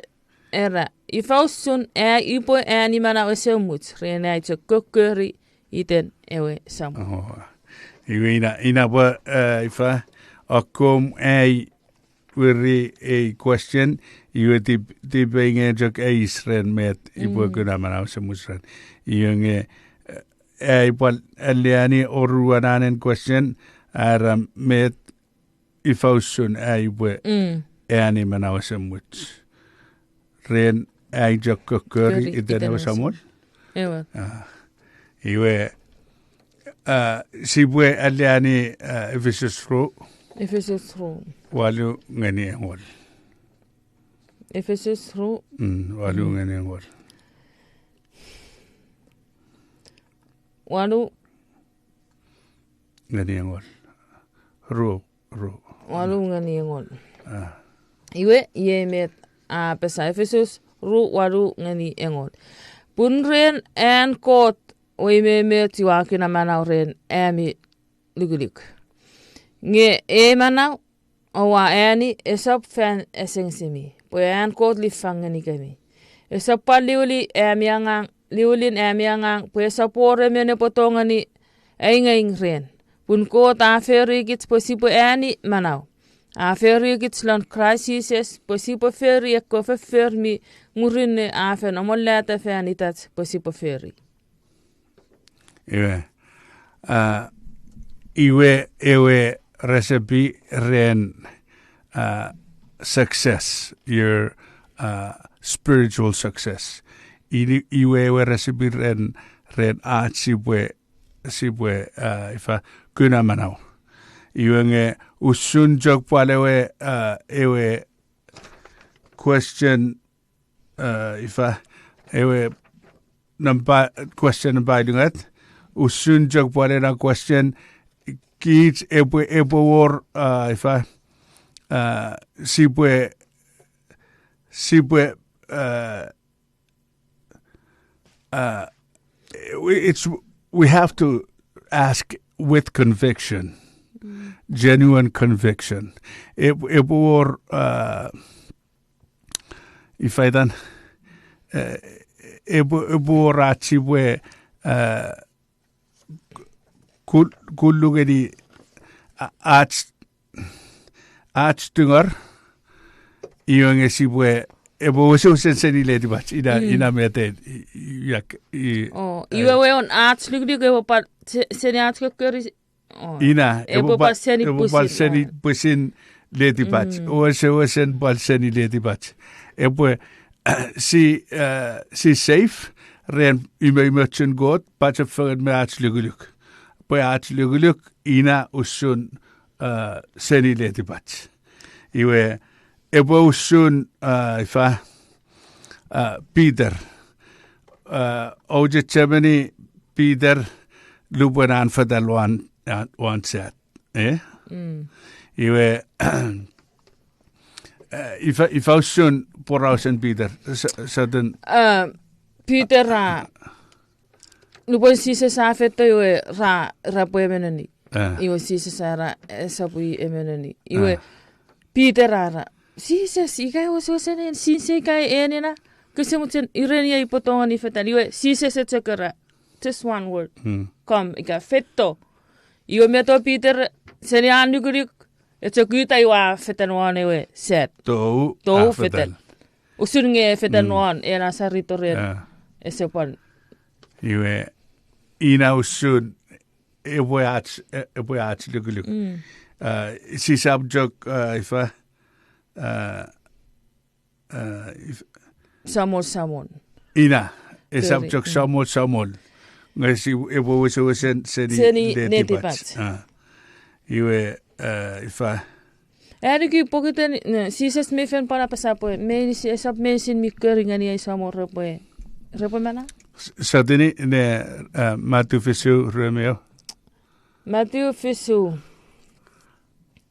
era, ifa usun ai upwe ani manau esemuch ren ai chok kokkori iten ewe Samon. Iwe ina, ina pwe, a, ifa, akkom ai weri ei question, iwe tip-, tipei nge chok eis ren met ipwe kuna manau esemuch ren. Iwe nge, e, ai pwal alleani oruan anen question, era met ifa usun ai upwe ani manau esemuch ren ai chok kokkori iten ewe Samon. Iwe, a, sipwe alleani, a, Efesus ru. Efesus ru. Walu ngeni engol. Efesus ru. Mm, walu ngeni engol. Walu ngeni engol. Ru, ru. Walu ngeni engol. Iwe, iei met a apasa Efesus ru walu ngeni engol. Pun ren an Kot we umoumoch ua kuna manau ren ami lukuluk. Nge ei manau oua eani esap fan asengesimi, pwe an Kot lifang ngenikemi. Esap pwal liwili ami angang, liwilin ami angang, pwe esap wor emon epwe tongeni aingeing ren. Pun Kot a forikich pwe sipwe eani manau. A forikich lon Kraist Jises pwe sipwe fori ekkewe foffor mi murinno a fen amolata fan itach pwe sipwe fori. Iwe, a, iwe ewe recipe ren, a, success, your, a, spiritual success. Ini, iwe ewe recipe ren, ren ach sipwe, sipwe, a, ifa, kuna manau. Iwe nge usun chok pwal ewe, a, ewe question, a, ifa, ewe nampa, question nampa ilungat, usun chok pwal ena question, kich epwe, epwe wor, a, ifa, a, sipwe, sipwe, a, uh, we, it's, we have to ask with conviction, genuine conviction. Ep-, epwe wor, uh, ifa itan, uh, epwe, epwe wor ach sipwe, uh, kul-, kullu ngeni a-, ach, ach tungor, iwe nge sipwe, epwe wesewesen seni letipach, ina, ina mete, i-, i-, yak, i-, o, iwe weon ach lukuluk epwe pwal se-, seni ach kokkori, o, ina, epwe pwal seni, epwe pwal pwisin, seni pwisin letipach, wesewesen pwal seni letipach. Epwe, si, eh, si safe ren imo, imochun Kot, pachefengen me ach lukuluk. Pwe ach lukuluk ina usun, eh, seni letipach. Iwe, epwe usun, eh, ifa, eh, Peter. Eh, ou chechemeni Peter lupwen an fetal won, eh, won sat. Eh? Iwe, eh, ifa, ifa usun porausen Peter, sa-, satan. Eh, Peter a, nupwen Jises a feito iwe ra, ra pwe emeneni. Eh. Iwe Jises a ra, esap i emeneni. Iwe, Peter a ra, Jises, ika wesewesen en, sinse ika en ena, kese mochen ireni ai pwe tongeni fetan. Iwe, Jises e chok era, just one word. Come, ika feito. Iwe meto Peter, seni an lukuluk, e chok uta iwe a fetan won ewe sat. Tou, tou a fetan. Usun nge fetan won, ena sarito ren, ese pwan. Iwe, ina usun, epwe ach, e-, epwe ach lukuluk. Eh, sisap chok, eh, ifa, eh, eh, if- Samol, samol. Ina, esap chok samol, samol. Nge si epwe wesewesen seni letipach. Seni letipach. Ah. Iwe, eh, ifa. Anuki pokiten, ne, Jises mi fen pwan apasa pwe, meinisin, esap meinisin mi kori ngeni ai samol repwe, repwe manau. S-, sotuni ne, eh, Matu fisu rue me eu. Matu fisu.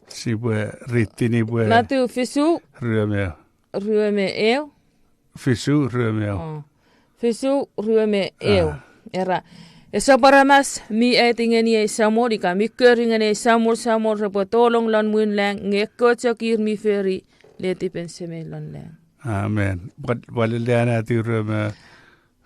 Sipwe ritini pwe. Matu fisu. Rue me eu. Rue me eu. Fisu rue me eu. Oh. Fisu rue me eu. Ah. Era, esap aramas mi aiti ngeni ei samol ika mi kori ngeni ei samol, samol repwe tolong lon mwin lang, nge ekkoch chok ir mi fori letipen Semei lon lang. Amen. Pwal-, pwal leanati rue me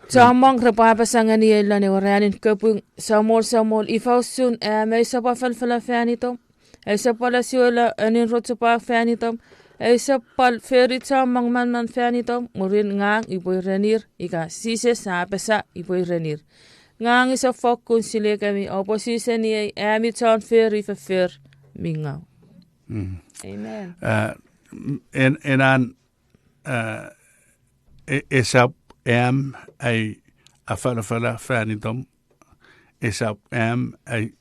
Chommong repwe apasa ngeniei lon ewe ranin kapung, Samol, Samol, ifa usun am aisap afalafala fan itom? Aisap pwal asuela anin rochopwak fan itom? Aisap pwal fori chommong manman fan itom? Mwirin ngang upwe irenir, ika Jises a apasa upwe irenir, ngang usap fokkun silekemi, oupwe su seniei, ami chon fori foffor mi ngaw. Amen. En, enan, e-, esap am ai afalafala fan itom. Esap am ai,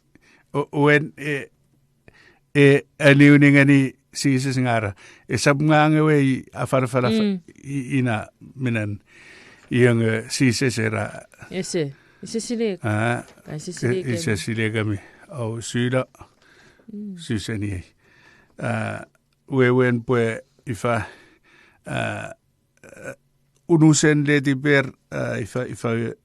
o-, wen e, e, aliuni ngeni Jises nge ra, esap ngang ewe i afalafala fa-, i-, ina minen, iwe nge Jises era, ese, ese silek. A, ese silek, ese silekemi. Au, sula, su seniei. A, wewen pwe ifa, a, unusen letiper, a, ifa, ifa, e-,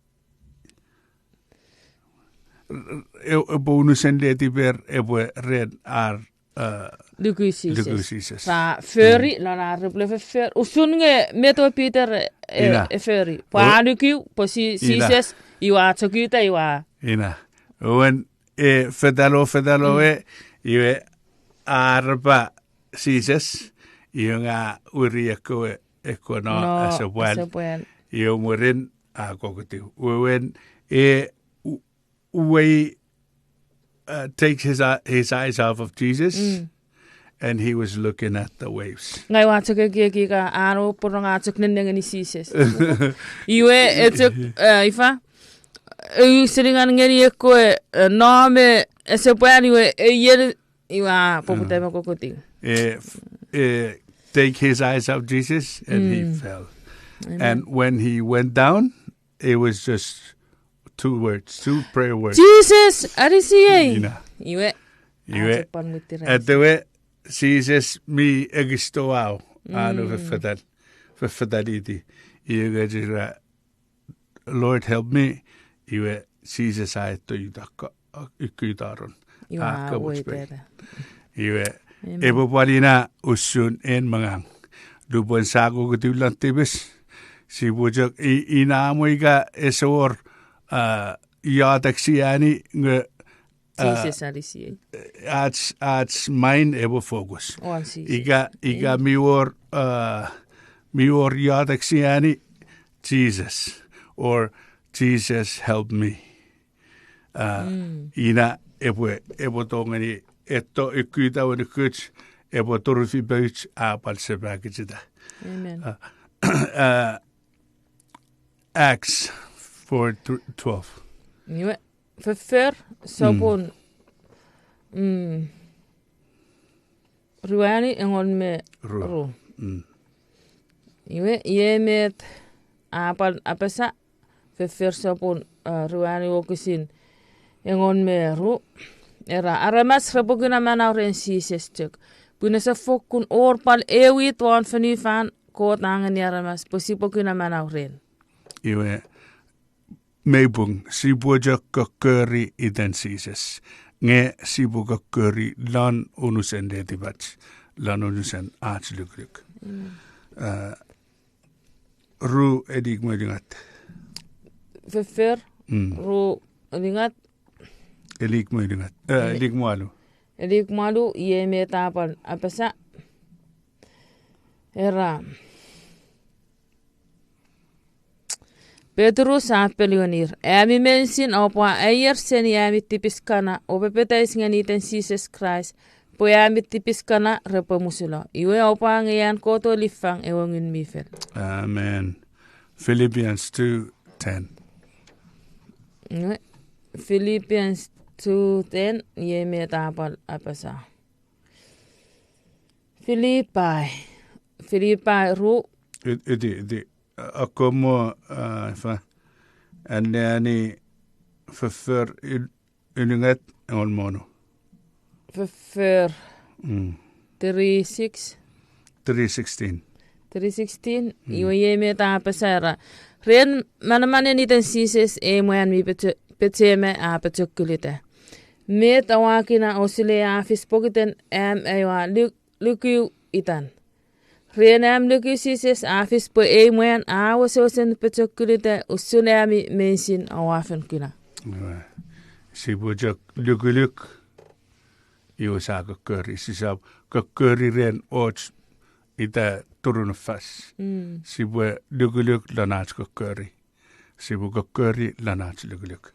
epwe unusen letiper, epwe ren ar uh, luku Jises. Luku Jises. Ra fori, mm, lon ar repwe le foffor. Usun nge met we Peter, eh, ina, e fori. Pwe a luku, pwe si-, ina. Jises, iwe a chok uta, iwe a. Ina. Wen, e, fetalo, fetalo, mm, e, iwe a arapa Jises, iwe nge a wiri ekkewe, ekkewe no, no, asepwan. Asepwan. Iwe mwirin a kokotiw. Wewen, e, u-, uwei, uh, take his, eye- his eyes off of Jesus, mm, and he was looking at the waves. Ngai ua chok ekieki ika a no pworong a chok nennengeni Jises. Iwe, e chok, uh, ifa? E, seningan ngeni ekkewe, uh, no me asepwan iwe, e, ien Iwe a poputa me kokotiw. Eh, f- eh, take his eyes off Jesus and he fell. Amen. And when he went down, it was just two words, two prayer words. Jesus, anisiei. Ina. Iwe. Iwe. Ache pwan mutira. Atewe, Jesus mi ekistoau, ano fefetan, fefetaniti. Iwe nge chira, Lord, help me. Iwe, Jesus a eto uta ko- uku ita ron. Iwe, a a komoch pei. Iwe, amen. Epwe pwan ina usun en mangang. Lupwen sa kokotiw lon tipis, sipwe chok i- ina mo ika ese wor, uh, iotek sia ani nge, uh, Jesus anisiei. Ach, ach mind epwe focus. On Jesus. Ika, ika mi wor, uh, mi wor iotek sia ani, Jesus, or Jesus help me. Uh, ina epwe, epwe tongeni eto ikuta wenikuch, epwe turufi pouch a pwan sepakichita. Amen. Uh, uh, Acts four twelve. Iwe, Foffor, sopun, mm, ruanu engon me ru. Ru. Mm. Iwe, iei met a pwan apasa, Foffor sopun, uh, ruanu wokisin engon me ru. Era, aramas repwe kuna manau ren Jises chok. Pun ese fokkun wor pwal ew it won fonufan Kot a ngeni aramas pwe sipwe kuna manau ren. Iwe, mei pung, sipwe chok kokkori iten Jises. Nge sipwe kokkori lon unusen letipach, lon unusen ach lukuluk. Mm. Uh, ru elik me ulungat. Foffor, mm, ru ulungat. Elik me ulungat. Uh, elik me walu. Elik me walu, iei met a pwan apasa. Era. Petrus a apeluen ir, ami meinisin oupwe aier seni ami tipis kana, o papatais ngeni iten Jises Kraist, pwe ami tipis kana repwe musulo. Iwe oupwe angei an Kot we liffang ewe Ngun mi Fel. Amen. Philippians two ten. Nge, Philippians two ten, iei met a pwan apasa. Filipai. Filipai ru. Iti, iti. Akkom, uh, ifa. Anneani Foffor il- unungat engon me wonu. Foffor. Mm. Three six. Three sixteen. Three sixteen, mm, iwe iei met a apasa era. Ren manamanen iten Jises ei mwan mi peche- pecheme a pochokkuluta. Met oua kuna ousile a fis pokiten am aua lu- luku itan. Ren am luku Jises a fis pwe ei mwan a wesewesen pochokkuluta usun ami meinisin oua fen kuna. Iwe, sipwe chok lukuluk, iwe sa kokkori, sisap kokkori ren och ita turunufas. Mm. Sipwe lukuluk lon ach kokkori. Sipwe kokkori lon ach lukuluk.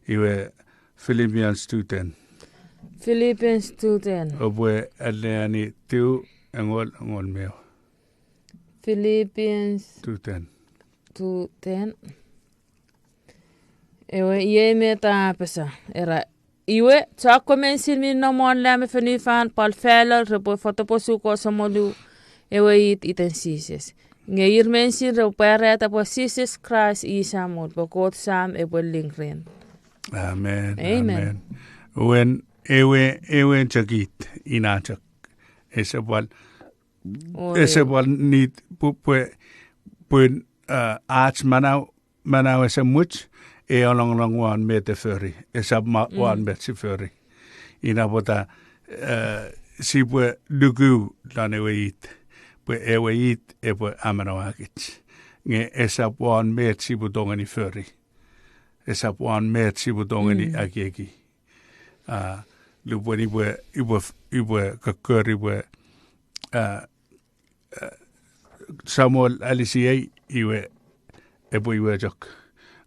Iwe Philippians two ten. Philippians two ten. Oupwe anneani two engon, engon me ew. Philippians two ten. Two ten. Ewe iei met a apasa, era, iwe, chokkewe meinisin mi nom won lam me fonufan pwal falal repwe fotoposuko somolu ewe it iten Jises. Nge ir meinisin repwe pwarata pwe Jises Kraist i Samol, pwe Kot Sam epwe ling ren. Amen. Amen. Amen. Wen ewe, ewe chok it, ina chok. Ese pwal, ese pwal nit, pwe, pwe, pwe, uh, ach manau, manau ese much, e olonglong won met e fori, esap ma- won met si fori. Ina pwata, uh, sipwe nuku lon ewe it, pwe ewe it epwe amanaua kich. Nge esap won met sipwe tongeni fori. Esap won met sipwe tongeni ekieki. A, lupwen ipwe, ipwe, ipwe kokkori pwe, a, Samol alisiei iwe epwe iwe chok.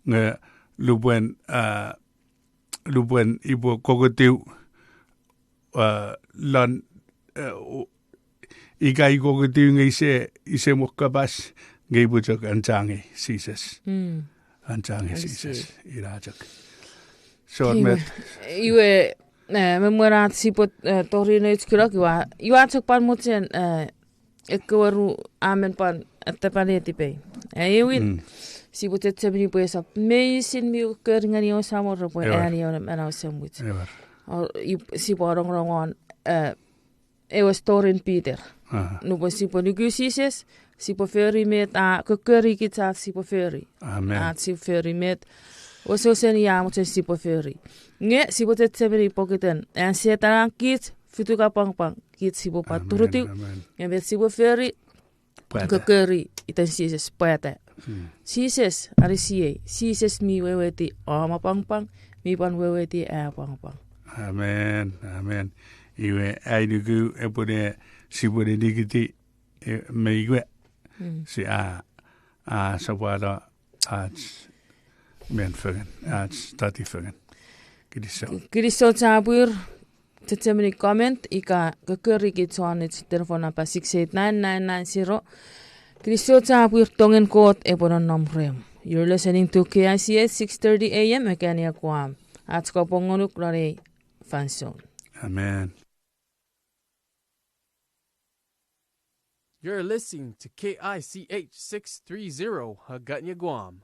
Nge lupwen, a, lupwen ipwe kokkotiw, a, lon, a, ika i kokkotiw nge ise, ise mo kapas, nge ipwe chok anchangei Jises. Anchangei Jises. Ina chok. Sot met. Iwe, e, me mwen ach sipwe, e, tori nouch kunok, iwe, iwe ach chok pwan mochen, e, ekkewe ru a men pwan atepa netipei. E, ewin, sipwe chechemeni pwe esap meinisin mi kokkori ngeni ewe Samol repwe ani ewe manau esemuch. Sipwe anongonong won, e, ewe storin Peter. Nupwen sipwe nuku Jises, sipwe fori met a kokkori kich ach sipwe fori. Ach sipwe fori met wesewesen i a mochen sipwe fori. Nge sipwe chechemeni pokiten an Setan an kich futuk apwangapwang, kich sipwe pwan turutiw. Nge met sipwe fori, kokkori iten Jises pwata. Jises alisiei, Jises mi weweiti om apwangapwang, mi pwan weweiti ai apwangapwang. Amen, amen. Iwe ai nuku epwe ne, sipwe ne nikiti, e, me iwe. Si a, a sopwalo ach men fengen, ach tati fengen. Kinisou. Kinisou chapur, chechemeni comment ika kokkori kich won ach telephone number six eight nine nine nine zero. Kinisou chapur, tongen Kot epwe nonnom rem. You're listening to K I C H six thirty A M, Ekania Guam. Ach kapong ngonuk lon ei fansoun. Amen. You're listening to K I C H six three zero, Hagåtña, Guam.